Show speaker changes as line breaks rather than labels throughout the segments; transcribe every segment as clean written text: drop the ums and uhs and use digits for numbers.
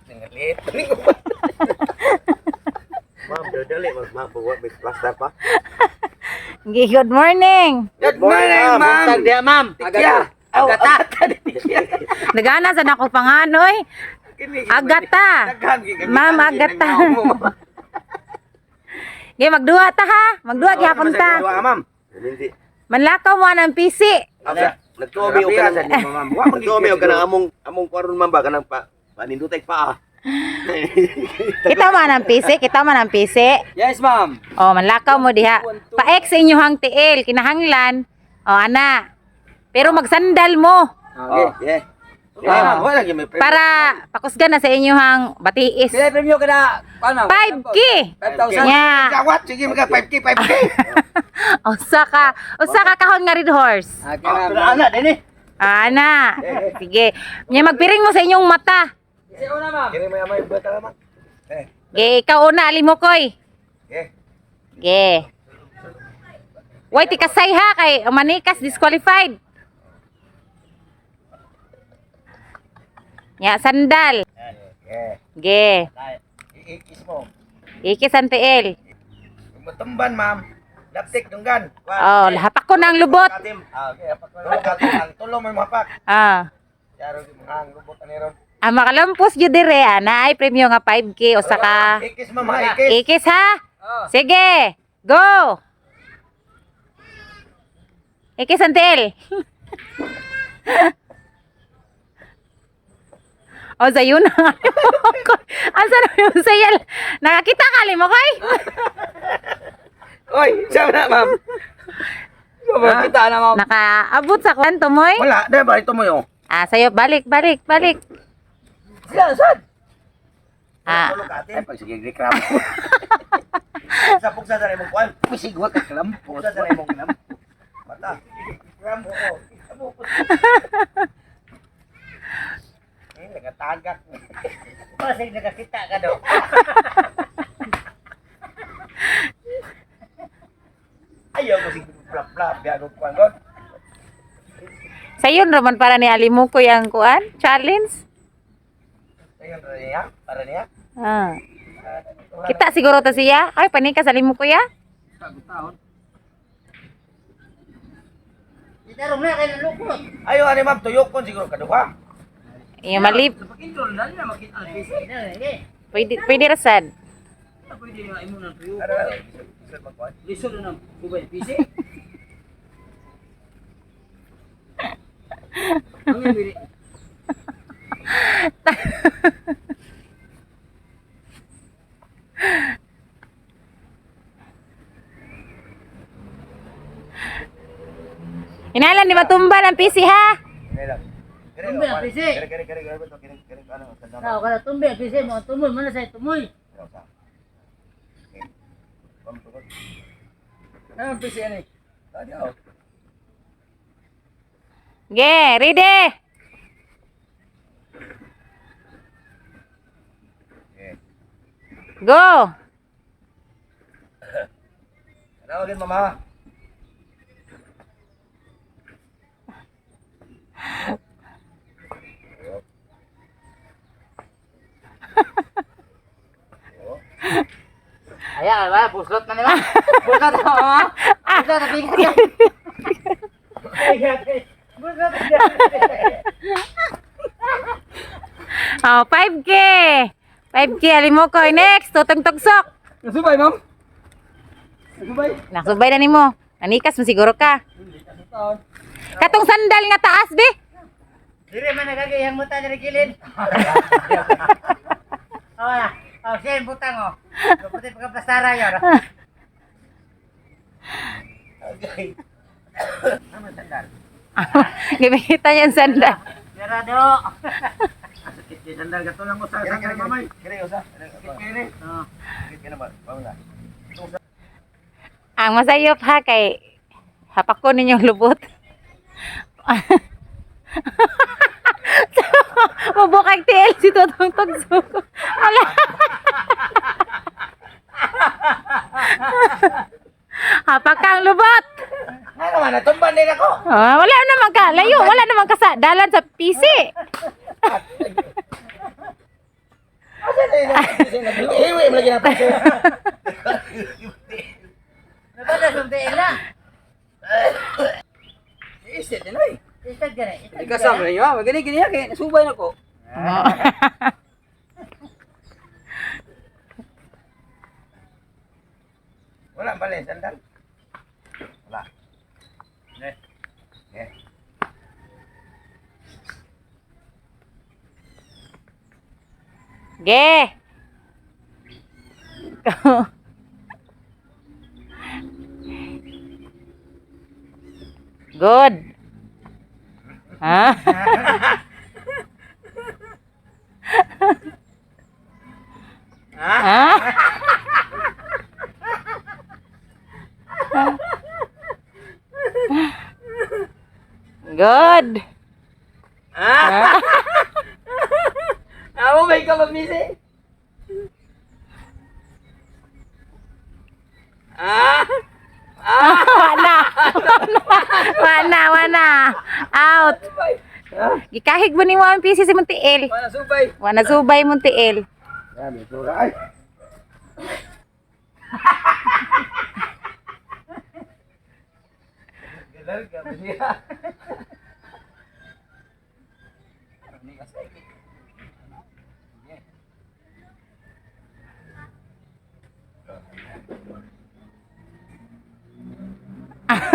Singalit.
Ma'am, dali ma'am, ma'am, may plaster pa.
Good morning.
Good morning, ma'am.
Buntag diya, ma'am.
Agata. Agata.
Nagana sa nako panganoy. Agata. Ma'am, Agata. Ge magduha ta ha. Magduha gihapon ta.
Dua, ma'am.
Hindi.
Manlakaw mo ng PC.
Nagtuomi og kanang
Ma'am. Wa man
nagtuomi og kanang among among kwaron ma'am ba kanang pa panindutay pa ah.
Kita man ang PC, kita man ang PC.
Yes, ma'am.
Oh, manlakaw mo diha. Pa-ex sa inyohang tiil, kinahanglan. Oh, ana. Pero magsandal mo
Okay.
Yeah.
Ah, wala gyud may premyo.
para pakusgan na sa inyohang batiis.
Pila premyo kada ano?
5K.
5,000.
Nya.
Gawat sige mga 5K 5K.
Usa ka kahon nga red horse.
Okay,
Ah,
ma'am.
ana dinhi.
Ana. Sige. Nya magpiring mo sa inyong mata.
Si una, ma'am.
Kini may amay buta ma'am. Eh,
Ge, ikaw una alimokoy.
eh.
Ge. Way tikasay ha kay manikas disqualified. Nya sandal.
Eh.
Ge.
Iikis mo.
Ikis ang tiil.
Matumban, ma'am. Laptik dunggan.
Oh, hapak ko ng lubot.
Katim. Ah, okay, hapak ko. Tulo katim ang tulo may mapak.
Ah.
Yaro di mga ang lubot ani ron.
Ah, makalampos jud dire ana ay premyo nga 5K usa ka.
Ikis, ma'am, ha, ikis.
Ikis ha.
Oh.
Sige. Go. Ikis ang tiil. O, sayo na. Asa na yung sayal? Nakakita ka, limokoy?
Oy, siya na, ma'am.
Ma'am, kita na, ma'am.
Nakaabot sa kwanto moy?
Wala, di ba ito mo yo?
Ah, sayo, balik, balik, balik.
Sila, sad.
Ah,
Tulo katim. Pag sige reklamo. Sa pugsa sa imong kuan.
Pusigwa ka kalampos.
Pugsa sa imong klam. Mata. Reklamo ko. Eh, nagatagak.
Pasig nakakita ka do.
Ayaw ko sige plap-plap, biago kuan god.
sayon raman para ni Alimukoy ang kuan? Challenge?
Ayun para niya, para niya.
Ah. Kita siguro ta siya. Ay, panika sa Alimukoy ah.
Itarong na kay nalukot.
Ayo ani ma'am, tuyok kon siguro kaduha.
Iyo malip.
Sa pakintol dali na makita ang PC.
Pwede, pwede rasad.
Pwede na imo nang tuyo.
Ano, isod magkuan.
Lisod na nang gubay PC. Ang ibiri.
Inalan, di matumba ng PC ha.
Kini lang.
Tumbe, PC.
Kini kini kini kini kini kini ano sandal.
Sao kada tumbe PC mo tumoy mana saya tumoy.
Ano ang PC ani?
Tadi oh.
Ge, ready. Go.
Tawagin mama.
Aya ba buslot na nila. Buslot na mama. Buslot na bigat. Buslot.
Oh, 5K. 5K, Alimukoy. Next, tutong tugsok.
Nasubay, ma'am. Nasubay.
Nasubay na nimo. Nanikas mo siguro ka. Katong sandal nga taas, be.
Dire man nagagayang muta diri gilid. Oh, na. Oh, siya yung butang oh. Kaputi pagkaplastara yun.
Gimita niya ang sandal.
Mirado.
Sakit kay sandal gato lang usa
Kini
sandal
kini
mamay.
kini usa.
Kini.
Kini ba? Pauna.
Ang masayop ha kay hapak ko ninyong lubot. Mabukag TL si Totong Tugso. Ala. Hapak kang lubot.
Nga naman natumban din ako.
Ah, wala naman ka. Layo, wala naman ka sa dalan sa PC.
Naghiwi mo lagi na PC.
Nabada sa tiil na.
Isit din ay.
Istat gani.
Ikasam na niyo ha. Gani gani kay nasubay na ko.
Oh.
Wala bale sandal. Wala. Ne. Ne.
Ge. Good. Ha? Ha? Good.
Ah! Amo may ka mabisi. Ah!
Wala. Wala, wala. Out. Gikahig ba nimo ang PC si Muntiel?
Wala subay.
Wala subay Muntiel.
Ya, may sura ay.
Galar ka ba siya?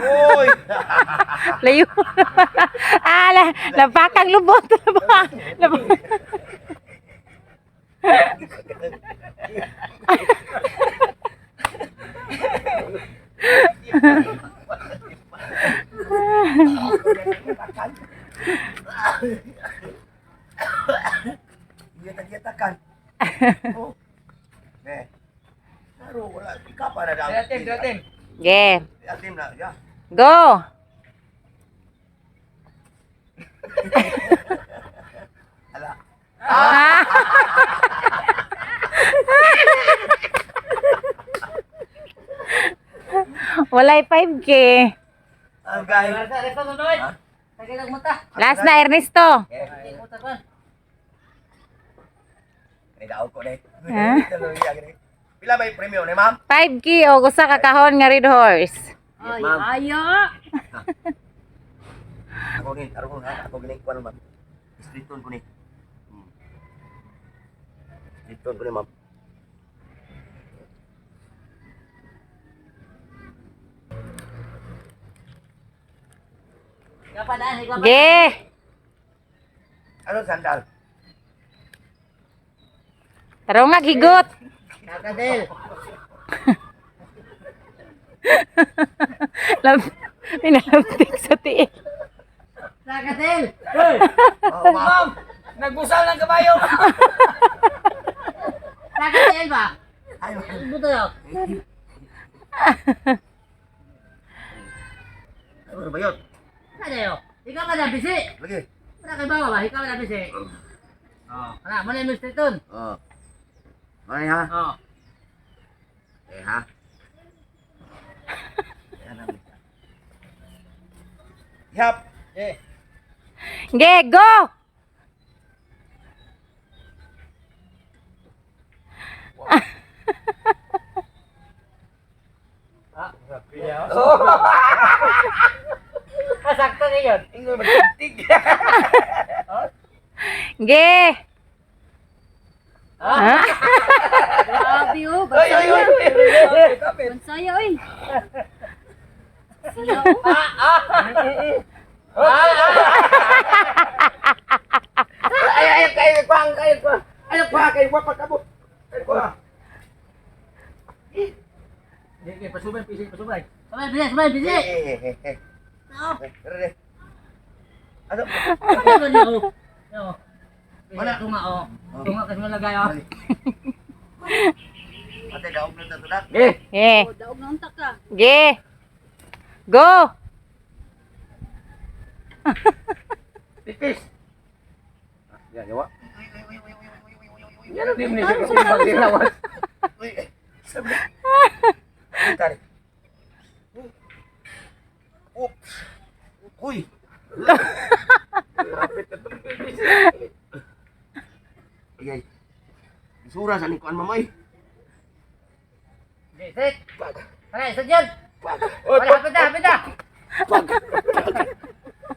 Uy.
Layo. Ah, lapakang lubot. Lapak. Lapak.
Giyata-giyatakan. Oh. Ne. Pero wala ikapa na daw.
Datim, datim.
Ge.
Atim na, ya.
Go.
Ala.
Ah. Walay 5K.
Ang gahi.
Last na, Ernesto.
Kani daog ko ni.
Ha?
Pila may premyo ni ma'am?
5K o gusa ka kahon nga Red Horse.
Yes, ma'am.
Ayo.
Ako gini, aron ha, ako gini kuan ma'am. Street ko ni. Street ko ni ma'am.
Ge.
Ano sandal?
Taro nga higot.
Kakadel.
Lab, pinalabtik sa tiil.
Kakadel.
Oh, ma'am.
Ma'am, nagbusal ng kabayo.
Kakadel ba?
Ay, ma'am.
Buto yo.
Ano ba yun?
Ano Ikaw ba na bisi?
Lagi.
Wala kay bawa ba? Ikaw ba na bisi? Oh, ana mo na yung streeton.
Oh. Mani ha?
Oh.
Eh ha. Yan ang- Yap.
Eh,
Ge, go!
Sakto na yun.
ingoy magtigtig.
Ge! Ha?
Grabe oh,
Ay, ay, ay, ay. Kapit.
Bansaya oy.
Ay ay ay ay ay ay ay ay kay wa pa kabot. Ay ko.
Sige, pasubay, pisig, pasubay.
Sabay bisi, sabay bisi.
Eh eh eh.
Oh.
Re. Ano?
Ano niyo? Yo.
Wala.
Wala tunga oh. Tunga kasi malagay oh.
Ate daog na to na.
Eh,
Ge.
Oh, daog na unta ka.
Ge! Go!
tipis.
Ya, yawa.
Yan ang di mo niya sa pagdirawas.
Uy, sabi. Uy, tari. Oops. Uy.
Kapit na itong pipis.
Ay, ay.
Sura sa ning kuan mamay.
Sit. Okay, sit yan. Wala, hapit na, hapit na.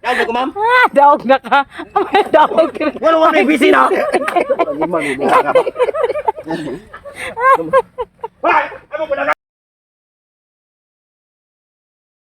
Daog ko, ma'am.
Ah, daog na ka. May daog ka.
Wala wala busy na. Wala, ano ko na.